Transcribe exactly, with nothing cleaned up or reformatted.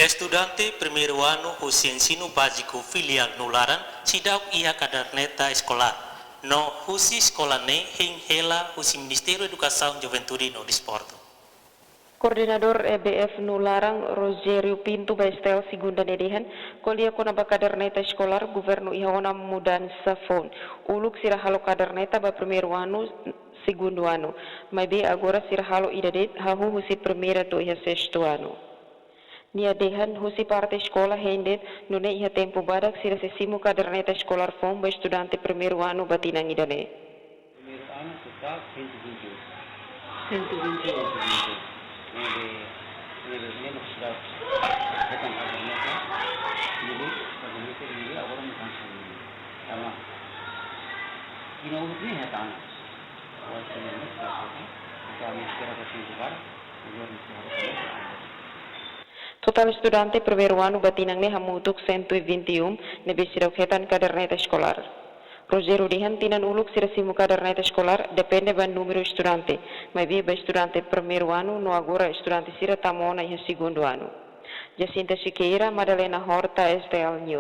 Estudante primeiru anu husi ensinu báziku filiál Nularan seidauk iha kaderneta eskolár. No husi eskola ne'e hein hela husi Ministériu Edukasaun, Juventude no Desportu. Koordenadór E B F Nularan, Rogério Pinto, ba STL Segunda ne'e dehan, ko'alia kona-ba kaderneta eskolár, governu iha ona mudansa foun. Uluk sira halo kaderneta ba primeiru anu, segundu anu. Maibé agora sira halo ida de'it, hahú husi primeira to'o iha sestu anu. Nia dehan husi parte eskola hein de'it, nune'e iha tempu badak sira sei simu kaderneta eskolár foun ba estudante primeiru anu ba tinan ida-ne'e. Primeiru anu totál cento e vinte e um. Cento e vinte e um. Cento e vinte e um. Ne'ebé, ne'ebé, ne'ebé seidauk hetan kaderneta, ne'ebé, kaderneta ne'ebé agora mudansa ne'e. Karena ina uluk ne'e hetan. Agora sira ne'e seidauk hetan. Entaun ami espera ba tempu badak, governu sei hetan. Totál estudante primeiru anu ba tinan ne'e hamutuk cento e vinte e um, ne'ebé seidauk hetan kaderneta eskolár. Rogério dehan tinan uluk sira simu kaderneta eskolár depende ba númeru estudante, maibé ba estudante primeiru anu no agora estudante sira tama ona iha segundu anu. Jacinta Siqueira, Madalena Horta, STL News.